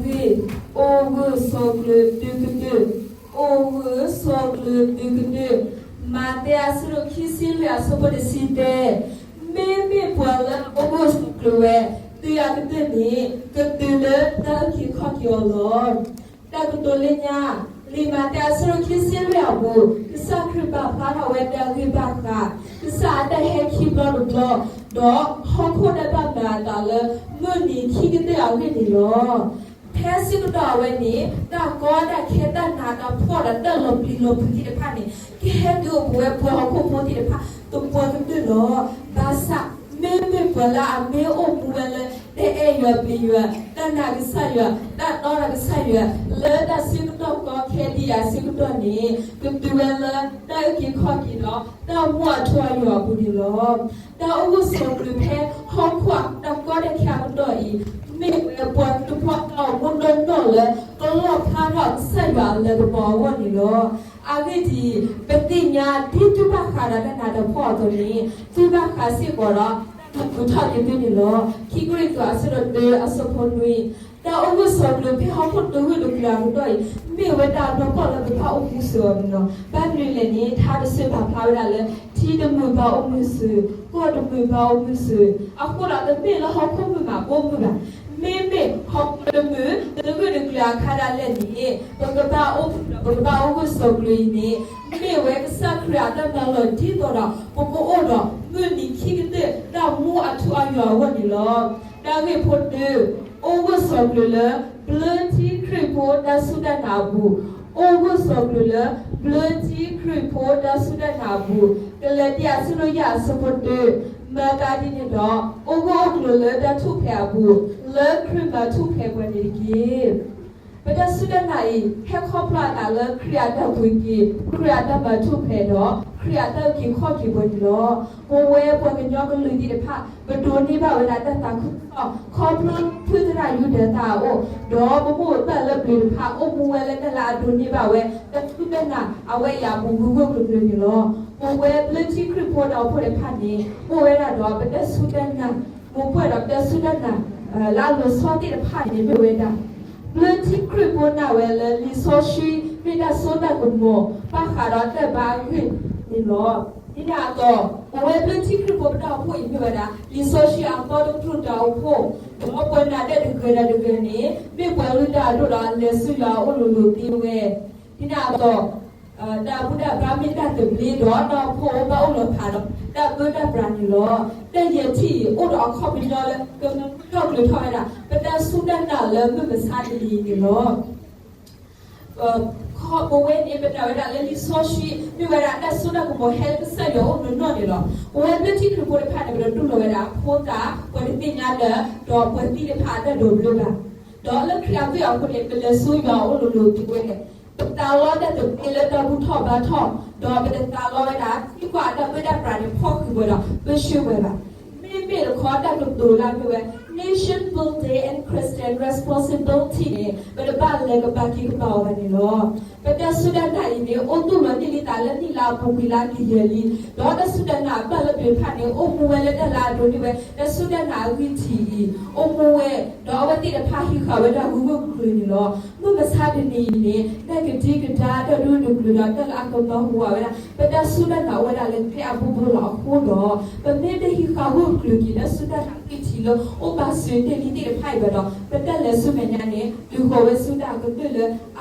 ဂ့ၢ်, အိၣ်ဂၢၢ်ဆိးကျၢၤတုၤကတၢၢ်, အိၣ်ဂၢၢ်ဆိးကျၢၤတုၤကတၢၢ်. မးသဲအဆၢဒိၣ်ခံဆံလွံၢ်အဆၢဖိတဆံတဲ, မ့မ့ၢ်ပှၤလၢအအိၣ်ဂၢၢ်ဆိးကျၢၤဝဲ တုၤအကတၢၢ်န့ၣ် ကတုၤလၢတၢ်အုၣ်က့ၤခီၣ်က့ၤအီၤလီၤ. တၢ်ကတိၤလၢညါ, လံာ်မးသဲအဆၢဒိၣ်ခံဆံလွံၢ်အပူၤ ကစၢ်ခရံာ်ပာ်ဖျါထီၣ်ဝဲတၢ်ဂ့ၢ်ဘၣ်ဃး ကစၢ်အတၢ်ဟဲခံဘျီတဘျီ, ဒီးဟီၣ်ခိၣ်တၢ်ဘၣ်မၤအသးလၢ မုၢ်နံၤခံကတၢၢ်အဂ့ၢ်န့ၣ်လီၤ. ဖဲစ့ၢ်ကတီၢ်အဝဲန့ၣ် တၢ်ကီတၢ်ခဲ တၢ်နးတၢ်ဖှီၣ်ဒီးတၢ်လီၤပျံၤလီၤဖုးသ့ၣ်တဖၣ်န့ၣ် ကဟဲတုၤအိၣ်ပဝဲပှၤဟီၣ်ခိၣ်ဖိသ့ၣ်တဖၣ် သပှၢ်ကတၢၢ်လီၤ. ဘၣ်ဆၣ် မ့မ့ၢ်ပှၤလၢအမ့ၢ်အိၣ်မူဝဲလၢ တၢ်အဲၣ်ယွၤပျံၤယွၤ, တၢ်နာ်ကစၢ်ယွၤ, တၢ်တီဒီးကစၢ်ယွၤ လၢတၢ်ဆၢကတီၢ်ကီခဲဒံးအဆၢကတီၢ်န့ၣ် ကတုၤဝဲလၢတၢ်အုၣ်က့ၤခီၣ်က့ၤဒီး တၢ်မူအထူအယိာ်အပူၤန့ၣ်လီၤ. တၢ်အိၣ်ဂၢၢ်ဆိးကျၢၤဖဲဟီၣ်ခိၣ်အတၢ်ကီတၢ်ခဲအကတီၢ်အံၤ မ့ၢ်ဝဲပှၤတဖုတၢ်အိၣ်မူနီၢ်နီၢ်လၢ ကလီၣ်ဖျါထီၣ်ကစၢ်ယွၤအလၤကပီၤအဂီၢ်န့ၣ်လီၤ. အဂ့ၢ်ဒ်အံၤ, ပသ့ၣ်ညါဒ်သုဘၣ်ဃးဒီးတၢ်နးတၢ်ဖှီၣ်အသိးန့ၣ် သုဘၣ်ဃးစ့ၢ်ကီးဒီး တၢ်ထုးထီၣ်က့ၤသုန့ၣ်လီၤ. ခံကရံၣ်သူးအဆၢဒိၣ်တၢအဆၢဖိနွံ, တၢ်အိၣ်ဂၢၢ်ဆိးကျၢၤဖဲဟီၣ်ခိၣ်တဂၢၢ်တကျၢၤအကတီၢ်အံၤ မ့ၢ်ဝဲတၢ်အဘၢၣ်ကီၢ်လၢပဘၣ်အိၣ်မူစ့ၢ်ကီးန့ၣ်လီၤ. ဘၣ်မနုၤလဲၣ်န့ၣ် ထါတဆၢပာ်ဖျါဝဲဒၣ်လၢ ထံတမုာ်ဘၣ်အိၣ်မုာ်စ့ၢ်, ကီၢ်တမုာ်ဘၣ်အိၣ်မုာ်စ့ၢ်, အဃိဒီးတမ့ၢ်လၢဟီၣ်ခိၣ်မုာ်ဘၣ် ကအိၣ်မုာ်ဘၣ်. မ့မ့ၢ်ဟီၣ်ခိၣ်တမုာ် တဂၢၢ်တကျၢၤအခါဒၣ်လဲာ်န့ၣ် ပကဘၣ်အိၣ်မူဒီး ပကဘၣ်အိၣ်ဂၢၢ်ဆိးကျၢၤအံၤန့ၣ် မ့ၢ်ဝဲကစၢ်ခရံာ်အတၢ်မၤလီၤဒ်သိးဒီး ပကအိၣ်ဒီးမုၢ်နံၤခံကတၢၢ် တၢ်မူအထူအယိာ်အဂီၢ်န့ၣ်လီၤ. တၢ်ဂ့ၢ်ဖိတၢ, အိၣ်ဂၢၢ်ဆိးကျၢၤလၢ ဘျၢထံခရံာ်ဖိတၢ်စူၢ်တၢ်နာ်အပူၤ, အိၣ်ဂၢၢ်ဆိးကျၢၤလၢ ဘျၢထံခရံာ်ဖိတၢ်စူၢ်တၢ်နာ်အပူၤ, ကလၤတံ အဆၢဒိၣ်ယဲၢ်အဆၢဖိတၢ, မၤသးဒ်န့ၣ်ဒီး အိၣ်ဂၢၢ်အိၣ်ကျၢၤလၢတၢ်ထူၣ်ဖျဲးအပူၤ, လၢခရံာ်မၤထူၣ်ဖျဲးပှၤန့ၣ်တက့ၢ်. ပတၢ်စူၢ်တၢ်နာ်အံၤ ဟဲခီဖျိအသးလၢခရံာ်အတၢ်ပှ့ၤက့ၤ, ခရံာ်အတၢ်မၤထူၣ်ဖျဲးဒီး ခရံာ်အတၢ်အုၣ်က့ၤခီၣ်က့ၤပှၤန့ၣ်လီၤ. ပဝဲပှၤကညီကလုာ်သ့ၣ်တဖၣ် ပဒိးန့ၢ်ဘၣ်ဝဲဒၣ်တၢ်သးခုကစီၣ် ခီဖျိဖုသရၣ်ယူဒၤသၢအအိၣ်, ဒီးပမိၢ်ပပၢ်လၢပျၢၤတဖၣ် အိၣ်မူဝဲလၢတၢ်လၢအဒိးန့ၢ်ဘၣ်ဝဲ တၢ်စူၢ်တၢ်နာ်အဝဲအံၤအပူၤ ဂ့ၤဂ့ၤကျိၤကျိၤန့ၣ်လီၤ. ပဝဲဘျၢထံခရံာ်ဖိတၢ်အိၣ်ဖှိၣ်တဖၣ်န့ၣ် အိၣ်ဝဲဒၣ်ဒီးပတၢ်စူၢ်တၢ်နာ်, မိၢ်ပှၢ်ဒီးပတၢ်စူၢ်တၢ်နာ် လၢအလီၤဆီသ့ၣ်တဖၣ်န့ၣ် မ့ၢ်ဝဲဒၣ် ဘျၢထံခရံာ်ဖိနာ်ဝဲလၢလံာ်စီဆှံ မ့ၢ်တၢ်စိတၢ်ကမီၤ ဘၣ်ဃးဒီးတၢ်ဘါအဂ့ၢ်န့ၣ်လီၤ. ဒ်န့ၣ်အသိး ပဝဲဘျၢထံခရံာ်ဖိပတၢ်အိၣ်ဖှိၣ်အံၤမ့ၢ်ဝဲဒၣ် လံာ်စီဆှံအသီတကတြူၢ်တၢ်အိၣ်ဖှိၣ်, ဒီးပှၤနာ်တၢ်တဂၤဒီးတဂၤန့ၣ် မ့ၢ်ပှၤလုၢ်တၢ်အဒိၣ်ဒီးအလဲၤဆူယွၤအအိၣ်လိၤလိၤသ့ဝဲ, ဒ်န့ၣ်အသိး တၢ်ဘူၣ်တၢ်ဘါမ့ၢ်တၢ်သဘျ့ဒီး တၢ်အိၣ်ဖှိၣ်ဘၣ်အိၣ်လီၤဖးဒီး တၢ်ဘၢတၢ်ပြးန့ၣ်လီၤ. တၢ်ယဲၢ်ထံၣ်အံၤ အိၣ်ဒီးအခီပညီလၢ ကမၤထီၣ်ကျၢၤထီၣ်ဝဲဒၣ် ပတၢ်စူၢ်တၢ်နာ်လၢမုၢ်မဆါတနံၤအံၤန့ၣ်လီၤ. ပဝဲန့ၣ် ပနာ်ဝဲဒၣ်လၢလံာ်စီဆှံ မ့ၢ်ဝဲဒၣ်တၢ်စိတၢ်ကမီၤဟဲလၢကစၢ်ယွၤအအိၣ်နီၢ်နီၢ်န့ၣ်လီၤ. ပဝဲဘျၢထံခရံာ်ဖိတဖၣ်န့ၣ် ပတတူၢ်လိာ်ဝဲဒၣ်ဖိသၣ်, ပှၤတသ့ၣ်ညါလၢၤ, ဒီးပှၤသံတဖၣ်အတၢ်ဒိးဘျၢဘၣ်. ဒီးလၢခရံာ်အသွံၣ်အဃိန့ၣ် ပလဲၤဆူယွၤအအိၣ်လိၤလိၤသ့ဝဲ, ပသးလီတၢ်သဘျ့လၢတၢ်ဘူၣ်ထီၣ်ဘါထီၣ်, ဒီးပတသးလီဝဲဒၣ် ထံကီၢ်အတၢ်ဘၢတၢ်ပြးန့ၣ် ဖီၣ်ဃံးဝဲဒီး ပဆှၢဝဲဘၣ်. မ့မ့ၢ်တခီတၢ်ကတိၤလၢအမ့ၢ်ဝဲ Nation Building and Christian Responsibility န့ၣ် ပတဘၣ်လဲၤကပာ်က့ၤကပာ်အီၤဘၣ်န့ၣ်လီၤ. ပတၢ်စူၢ်တၢ်နာ်အံၤန့ၣ် အိၣ်သူၣ်လီၤန့ၢ်လံသးလၢနံၣ်လၢအပူၤကွံာ်လၢအကယဲၢ်လံ, ဒီးတၢ်စူၢ်တၢ်နာ်အဘၣ်လၢပျၢၤတဖၣ်န့ၣ် အိၣ်မူဝဲလၢတၢ်လၢအဒိးန့ၢ်ဝဲ တၢ်စူၢ်တၢ်နာ်အဂံၢ်ထံးအံၤ အိၣ်မူဝဲ, ဒီးအဝဲသ့ၣ်တဖၣ်ဟံးဃာ်ဝဲဒၣ်ဂ့ၢ်ဂ့ၢ်ကျိၤကျိၤန့ၣ်လီၤ. မုၢ်မဆါတနံၤအံၤန့ၣ် တၢ်ကဒံကဒါတၢ်ဒိၣ်တကျိၤဒီး တၢ်လၢအကမၤဟူးဂဲၤဝဲဒၣ် ပတၢ်စူၢ်တၢ်နာ်အိၣ်ဝဲဒၣ်လၢကျဲအဘိဘိလီၤ. အဃိဒီး ပမ့ၢ်တဟံးဃာ်ဂ့ၢ်ကျိၤက့ၤ တၢ်စူၢ်တၢ်နာ်အဂံၢ်ထံးလၢအိၣ်ဘၣ်စၢၤတ့ၢ်လံသ့ၣ်တဖၣ်အံၤဘၣ်ဒီး ပတၢ်လဲၤဆူမဲာ်ညါန့ၣ် ဒုးဃီၤဝဲဆူတၢ်အကတၢၢ်လၢအကြၢးဒီ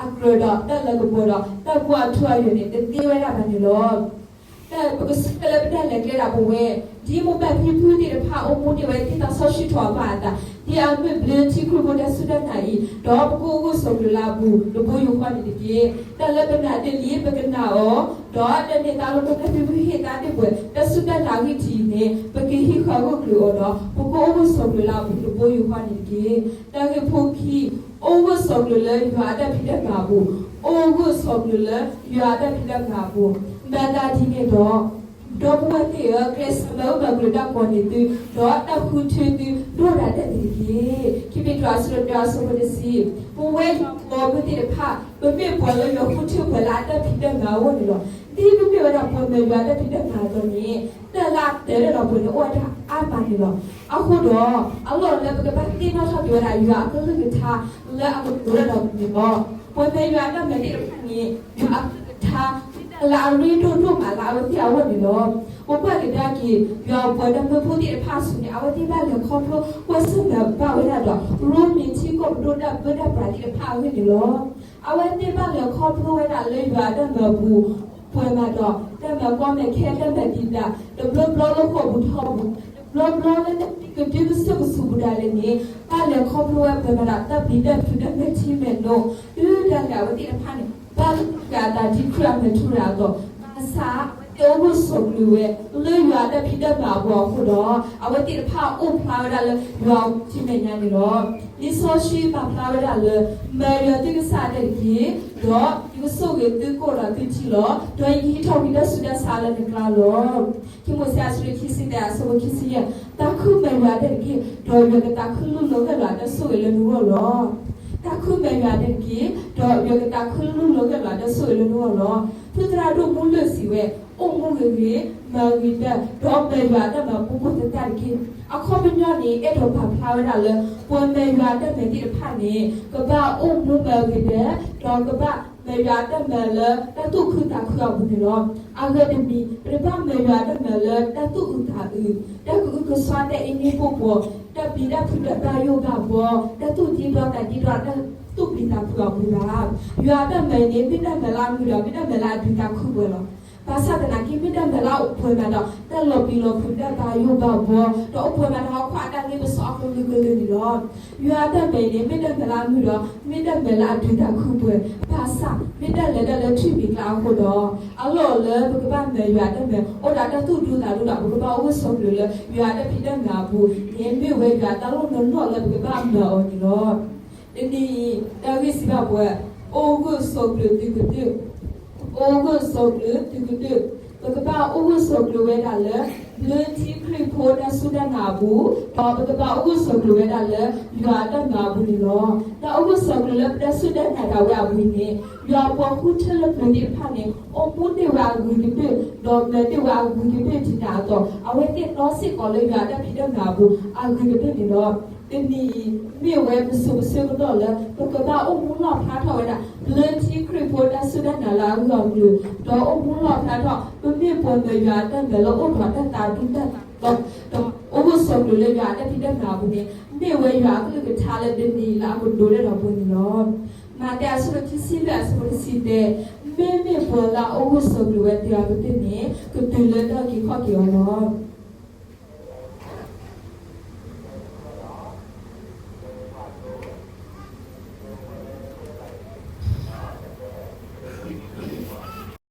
းတၢ်လၤကပီၤဒီး တၢ်မူအထူအယိာ်န့ၣ် တသ့ဝဲဒၣ်ဘၣ်န့ၣ်လီၤ. ပကဆၢလၢပတၢ်လဲၤကျဲဒၣ်ပဝဲ ဒ်မိၢ်ပၢ်ဖံဖုသ့ၣ်တဖၣ်အိၣ်မူန့ၢ်ဝဲ ဒ်သိးစီဆှံထီၣ်အမၤအသး ဒ်အမ့ၢ်ဘျၢထံခရံာ်ဖိတၢ်စူၢ်တၢ်နာ်အံၤ ဒီးပကအိၣ်ဂၢၢ်ဆိးကျၢၤလၢအပူၤ တဘိယူၢ်ဃီန့ၣ်တက့ၢ်. တၢ်လၢပနာ်ဒ်လံ ပကနာ်အီၤ, ဒီးတၢ်န့ၢ်သါလၢမိၢ်ပၢ်ဖံဖုဟ့ၣ်သါတ့ၢ်ပှၤ တၢ်စူၢ်တၢ်နာ်အဂံၢ်ထံးအံၤန့ၣ် ပကဟံးဃာ်ဂၢၢ်ကျိၤအီၤဒီး ပကအိၣ်ဂၢၢ်ဆိးကျၢၤလၢအပူၤ တဘိယူၢ်ဃီန့ၣ်တက့ၢ်. တၢ်ဂ့ၢ်ဖိခံ, အိၣ်ဂၢၢ်ဆိးကျၢၤလၢယွၤအတၢ်ဖံးတၢ်မၤအပူၤ, အိၣ်ဂၢၢ်ဆိးကျၢၤလၢယွၤအတၢ်ဖံးတၢ်မၤအပူၤ, မၤသးဒ်န့ၣ်ဒီး ဒီပုၢ်ဝဲၢ်သ့ၣ်ဧၢ, ကျဲးစၢးမၤအၢမၤကျၢၤတၢ်ကိးန့ၢ်သု, ဒီးတၢ်ဃုထၢသုဒိၣ်ဒၣ်ဒဲးန့ၣ်တက့ၢ်. ခံပ့းတရူးအဆၢဒိၣ်တၢအဆၢဖိတဆံ, ပဝဲယွၤအဖိမုၣ်သ့ၣ်တဖၣ် ပမ့ၢ်ပှၤလၢယွၤဃုထၢပှၤလၢအတၢ်ဖံးတၢ်မၤအဂီၢ်န့ၣ်လီၤ. ဒ်ပမ့ၢ်ဝဲဒၣ်ပှၤမၤယွၤအတၢ်ဖံးတၢ်မၤအသိးန့ၣ် တၢ်လၢအတၢၤဒီးပှၤန့ၣ်အိၣ်ဝဲဒၣ်အါမးန့ၣ်လီၤ. အဃိဒီး အလီၢ်လၢပကဘၣ်သ့ၣ်နီၣ်ထီၣ်က့ၤဝဲဒၣ် ယွၤအကလုၢ်ကထါလၢအကတိၤတၢ်ဒီးပှၤန့ၣ်လီၤ. ပှၤမ့ၢ်ယွၤအတၢ်မၤသ့ၣ်တဖၣ်န့ၣ် ယွၤအကလုၢ်ကထါ လၢအရ့ဒိၣ်ဒိၣ်မးလၢအဝဲသ့ၣ်အဂီၢ်န့ၣ်လီၤ. ပကွၢ်ကဒါက့ၤ ယွၤအပှၤဒီးမၢဖိသ့ၣ်တဖၣ်အစုန့ၣ် အဝဲသ့ၣ်ဘၣ်လဲၤခီဖျိ ကွၢ်ဆၢၣ်မဲာ်ဘၣ်ဝဲဒၣ်ဒီး ရိမ့ၤထံကီၢ်ပဒိၣ်တၢ်ဘၢတၢ်ပြးသ့ၣ်တဖၣ်အဂ့ၢ်န့ၣ်လီၤ. အဝဲသ့ၣ်ဘၣ်လဲၤခီဖျိဝဲဒၣ်လၢယွၤအတၢ်မၤပူၤ ပှဲၤမးဒီး တၢ်မၤကီမဲာ်ခဲ တၢ်မၤဒံးဒၣ် တဘျီဘျီလၢဃိာ်ပူၤထီပူၤ, တဘျီဘျီလၢကဒုကစၢၢ်ကဆူးပူၤဒၣ်လဲာ်န့ၣ် ဘၣ်လဲၤခီဖျိဝဲပှဲၤမးဒီး တၢ်ပျံၤတၢ်ဖုးတၢ်မဲာ်ထံမဲာ်နိ တုၤဒၣ်လဲာ်အဝဲသ့ၣ်တဖၣ်န့ၣ် ဘၣ်လၢက့ၤအသးဒ်ခရံာ်အမဲာ်ထူရၤအသိး, ဘၣ်ဆၣ် အဝဲသ့ၣ်အိၣ်ဂၢၢ်ဆိးကျၢၤဝဲ လၢယွၤအတၢ်ဖံးတၢ်မၤအပူၤအဃိဒီး အဝဲသ့ၣ်တဖၣ်အိၣ်ဖျါဝဲဒၣ်လၢယွၤအမဲာ်ညါန့ၣ်လီၤ. လံာ်စီဆှံပာ်ဖျါဝဲဒၣ်လၢ မၤယွၤသုကစၢ်ဒၣ်တက့ၢ်, ဒီးယကဆိၣ်ဂ့ၤသုကိၣ်ဒီးသုထံလီၤ. ဒီးယကဟံးထီၣ်ကွံာ်တၢ်ဆူးတၢ်ဆါလၢနကျါလီၤ. ခံမိၤရှ့ အဆၢဒိၣ်ခံဆံသၢ အဆၢဖိခံဆံယဲၢ်, သးခုမၤယွၤဒၣ်တက့ၢ်, ဒီးယွၤကသးခုလူလီၤဂာ်လၢအတၢ်ဆိၣ်ဂ့ၤလၢနဂီၢ်လီၤ. သးခုမၤယွၤဒၣ်တက့ၢ်, ဒီးယွၤကသးခုလူလီၤဂာ်လၢအတၢ်ဆိၣ်ဂ့ၤလၢနဂီၢ်လီၤ. ဖုသရၣ်ဒိၣ်မူလၢၢ်စံးဝဲ, အိၣ်မူဂ့ၤဂ့ၤ, မၤဂ့ၤတၢ်, ဒီးမၤယွၤအတၢ်မၤပူၤပူၤသတးတက့ၢ်. အခီပညီန့ၣ် အဲၣ်ဒိးပာ်ဖျါဝဲဒၣ်လၢ ပှၤမၤယွၤအတၢ်မၤသ့ၣ်တဖၣ်န့ၣ် ကဘၣ်အိၣ်မူမၤဂ့ၤတၢ်, ဒီးကဘၣ်မၤယွၤအတၢ်မၤလၢတၢ်သူၣ်ခုသးခုအပူၤန့ၣ်လီၤ. အဂ့ၢ်တမံၤ ပတဘၣ်မၤယွၤအတၢ်မၤလၢတၢ်သူၣ်အုးသးအုး, တၢ်ကအုကစွါ တၢ်အ့န့ၢ်ပိၢ်ပှီၤ, တၢ်ပျံၤတၢ်ဖုးတၢ်ဘၣ်ယိၣ်ဘၣ်ဘီ, တၢ်သူၣ်ဒ့ဒီသးဒ့ဒီ တၢ်သူၣ်ပျံၤသးဖုးအပူၤဘၣ်. ယွၤအတၢ်မၤန့ၣ် မ့ၢ်တၢ်မၤလၢအမုာ်ဒီး မ့ၢ်တၢ်မၤလၢအဒုးသးခုပှဲၤလီၤ. ဘၣ်ဆၣ်သနာ်က့ မ့ၢ်တၢ်မၤလၢအအိၣ်ပှဲၤမးဒီး တၢ်လီၤပျံၤလီၤဖုးတၢ်ဘၣ်ယိၣ်ဘၣ်ဘီ, ဒီးအိၣ်ပှဲၤမးဒီးဟီၣ်ခိၣ်အတၢ်လ့ပစီအကလုာ်ကလုာ်န့ၣ်လီၤ. ယွၤအတၢ်မၤန့ၣ် မ့ၢ်တၢ်မၤလၢအမုာ်ဒီး မ့ၢ်တၢ်မၤလၢအဒုးသးခုပှဲၤ, ဘၣ်ဆၣ် မ့ၢ်တၢ်လဲၤတၢ်လၢထွံၣ်မံၤကျါအဃိဒီး အလီၢ်လၢပကဘၣ်မၤယွၤအတၢ်မၤ အိၣ်ဒီးတၢ်သူၣ်ဒူသးဒူဒီး ပကဘၣ်အိၣ်ဂၢၢ်ဆိးကျၢၤလၢ ယွၤအတၢ်ဖံးတၢ်မၤအပူၤန့ၣ် မ့ၢ်ဝဲယွၤအတၢ်လိၣ်နီၢ်နီၢ်လၢပကဘၣ်မၤအီၤန့ၣ်လီၤ. တနံၤအံၤ တၢ်ဂ့ၢ်စံးဘၣ်ပှၤ, အိၣ်ဂၢၢ်ဆိးကျၢၤတုၤကတၢၢ်, အိၣ်ဂၢၢ်ဆိးကျၢၤတုၤကတၢၢ်. ပကဘၣ်အိၣ်ဂၢၢ်ဆိးကျၢၤဝဲဒၣ်လၢ ဘျၢထံခရံာ်ဖိတၢ်စူၢ်တၢ်နာ်အပူၤ, ဒီးပကဘၣ်အိၣ်ဂၢၢ်ဆိးကျၢၤဝဲဒၣ်လၢ ယွၤအတၢ်မၤအပူၤန့ၣ်လီၤ. တၢ်အိၣ်ဂၢၢ်ဆိးကျၢၤလၢပတၢ်စူၢ်တၢ်နာ်ဒၣ်ဝဲအပူၤန့ၣ် ယွၤအပှၤဃုထၢလၢပျၢၤသ့ၣ်တဖၣ်န့ၣ် အိၣ်မူန့ၢ်ဝဲအဂ့ၤကတၢၢ်, ဒီးမၤတ့ၢ်ဝဲအဂ့ၤကတၢၢ်ဒ်န့ၣ်အသိး အဝဲသ့ၣ်တီစ့ၢ်ကီးလၢယွၤအတၢ်ဖံးတၢ်မၤအပူၤအဂ့ၤကတၢၢ်န့ၣ်လီၤ. တနံၤအံၤ မ့ၢ်ဝဲပစိၤပဆၢကတီၢ်လၢ ပကဘၣ်အိၣ်မူလီၣ်ဖျါထီၣ်ဝဲဒၣ် ဘျၢထံခရံာ်ဖိတၢ်စူၢ်တၢ်နာ်လၢအဂၢၢ်အကျၢၤ, ဒီးအိၣ်မူလီၣ်ဖျါထီၣ် ပမ့ၢ်ပှၤမၤယွၤအတၢ်မၤလၢအိၣ်ဒီးတၢ်သးဒူတၢ်သးဒီ ဒီးအိၣ်ဂၢၢ်ဆိးကျၢၤလၢယွၤအတၢ်ဖံးတၢ်မၤအပူၤန့ၣ် မ့ၢ်ဝဲယွၤအကလုၢ်ကထါလၢတနံၤအံၤလၢအကတိၤတၢ်ဒီးပှၤန့ၣ်လီၤ. မးသဲအဆၢဒိၣ်ခံဆံလွံၢ်အဆၢဖိတဆံသၢ, မ့မ့ၢ်ပှၤလၢအအိၣ်ဂၢၢ်ဆိးကျၢၤဝဲသ့ၣ်အကတၢၢ်န့ၣ် ကတုၤလၢတၢ်အုၣ်က့ၤခီၣ်က့ၤအီၤလီၤ.